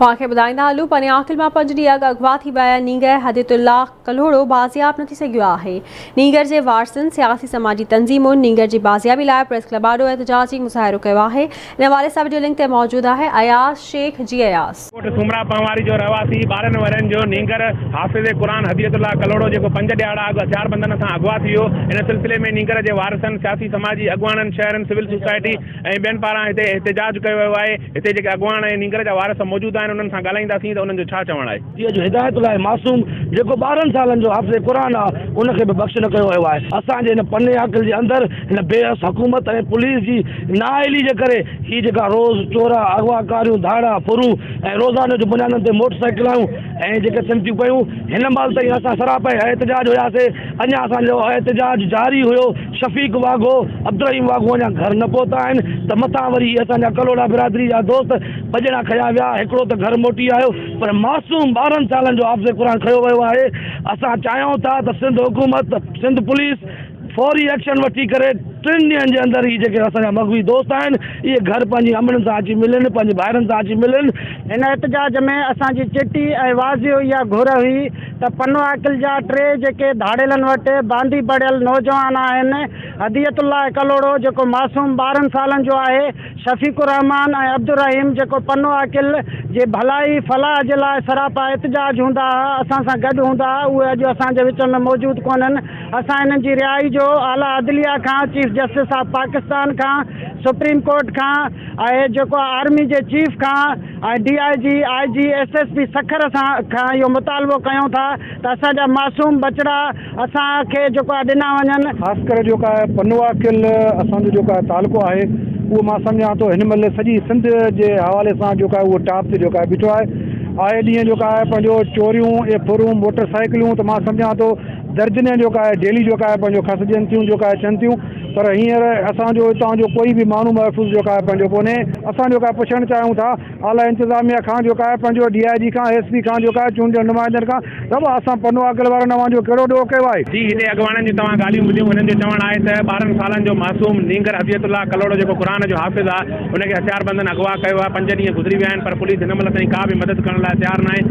اوهان کي ٻڌائيندا هلون پني عاقل مان پنج ڏينهن اڳ اغوا ٿي ويل نينگر هديت الله ڪلهوڙو بازياب نه ٿي سگهيو آهي. نينگر جي وارثن، سياسي سماجي تنظيمن نينگر جي بازيابي لاء پريس ڪلب آڏو احتجاجي مظاهرو ڪيو آهي. ان حوالي سان وڊيو لنڪ تي موجود آهي اياز شيخ جي اياز. ڳوٺ سومرا پنهواري جو رهواسي 12 ورهين جو نينگر حافظ قرآن هديت الله ڪلهوڙو جيڪو پنج ڏهاڙا اڳ هٿياربندن هٿان اغوا ٿي ويو ان سلسلي ۾ نينگر جي وارثن، سياسي سماجي اڳواڻن، شهرين، سول سوسائٽي ۽ ٻين پاران هتي احتجاج ڪيو ويو آهي. هتي جيڪي اڳواڻ ۽ نينگر جا وارث موجود آهن انهن سان ڳالهائينداسين ته انهن جو ڇا چوڻ آهي. جي اڄ هدايت الله معصوم جيڪو 12 سالن جو حافظ قرآن آ ان کي به بخش نه ڪيو ويو آهي. اسان جي هن پني عاقل جي اندر هن بي حس حڪومت ۽ پوليس جي نااهلي جي ڪري هي جيڪا روز چورا، اغوا ڪاريون، ڌاڙا، ڦرون ۽ روزانو جي بنيادن تي موٽر سائيڪلائون ۽ جيڪي ٿين ٿيون پيون هن مهل تائين اسان سراپا احتجاج هياسي اڃا اسان جو احتجاج جاري هيو. شفيق واگهو، عبدالرحيم واگهو اڃا گهر نه پهتا آهن ته مٿان وري هي اسان جا ڪلهوڙا برادري جا دوست ٻه ڄڻا کنيا ويا، هڪڙو ته گهر موٽي آيو پر معصوم 12 سالن جو حافظ قرآن کنيو ويو آهي، اسان چاهيون ٿا ته سنڌ حڪومت، سنڌ پوليس فوري ايڪشن وٺي ڪري ٽن ڏينهن جي اندر هي جيڪي اسان جا مغوي دوست آهن اهي گهر پنهنجي امڙين سان اچي ملن، پنهنجي ڀائرن سان اچي ملن. هن احتجاج ۾ اسان جي چٽي ۽ واضح اها گهر هئي ته پنوعاقل جا ٽي جيڪي ڌاڙيلن وٽ باندي بڻيل نوجوان آهن، هديت الله ڪلهوڙو جيڪو معصوم 12 سالن جو آهي، شفيق الرحمان ۽ عبدالرحيم جيڪو پنوعاقل جي ڀلائي فلاح جي لاء سراپا احتجاج هوندا ها، اسان سان گڏ هوندا ها، اهي اڄ اسان جي وچ ۾ موجود ڪونهن، اسان انهن جي رهائي جو اعليٰ عدليه کان، چيف جسٽس آف پاڪستان کان، سپريم ڪورٽ کان ۽ جيڪو آرمي جي چيف کان ۽ D I G, I G, S S P Sukkur سان کان اهو مطالبو ڪيون ٿا ته اسان جا معصوم ٻچڙا اسان کي جيڪو آهي ڏنا وڃن. خاص ڪري جيڪو آهي پنوعاقل اسان جو جيڪو آهي تعلقو آهي اهو مان سمجهان ٿو هن مهل سڄي سنڌ جي حوالي سان جيڪو آهي اهو ٽاپ تي جيڪو آهي بيٺو آهي آئي ڏينهن جيڪو آهي پنهنجو چوريون ۽ ڦرون موٽر سائيڪلون ته مان سمجهان ٿو درجنين جيڪو آهي ڊيلي جيڪو آهي پنهنجو کسجن ٿيون جيڪو آهي ٿين ٿيون پر هينئر اسان جو اتان جو ڪوئي به ماڻهو محفوظ جيڪو آهي پنهنجو ڪونهي. اسان جيڪو آهي پڇڻ چاهيون ٿا اعليٰ انتظاميه کان جيڪو آهي پنهنجو ڊي I جي کان ايس پي کان جيڪو آهي چونڊيل نمائندن کان ته به اسان پنوعاقل وارن اوهان جو ڪهڙو ڏوهه ڪيو آهي. جي هتي اڳواڻن جون توهان ڳالهيون ٻڌيون هنن جو چوڻ آهي ته 12 سالن جو معصوم نينگر هديت الله ڪلهوڙو جيڪو قرآن جو حافظ آهي ان کي هٿياربندن اغوا ڪيو آهي پنج ڏينهن گذري ويا آهن پر پوليس هن مهل تائين ڪا به مدد ڪرڻ لاء تيار ناهي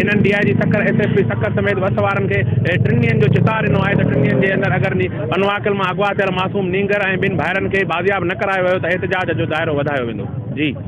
هنن D I G Sukkur S S P Sukkur سميت وس وارن کي ٽن ڏينهن جو چتاء ڏنو آهي ته ٽن ڏينهن جي اندر اگر پنوعاقل مان اغوا ٿيل معصوم نينگر ۽ ٻن ڀائرن کي بازياب نه ڪرايو ويو ته احتجاج جو دائرو وڌايو ويندو. جي.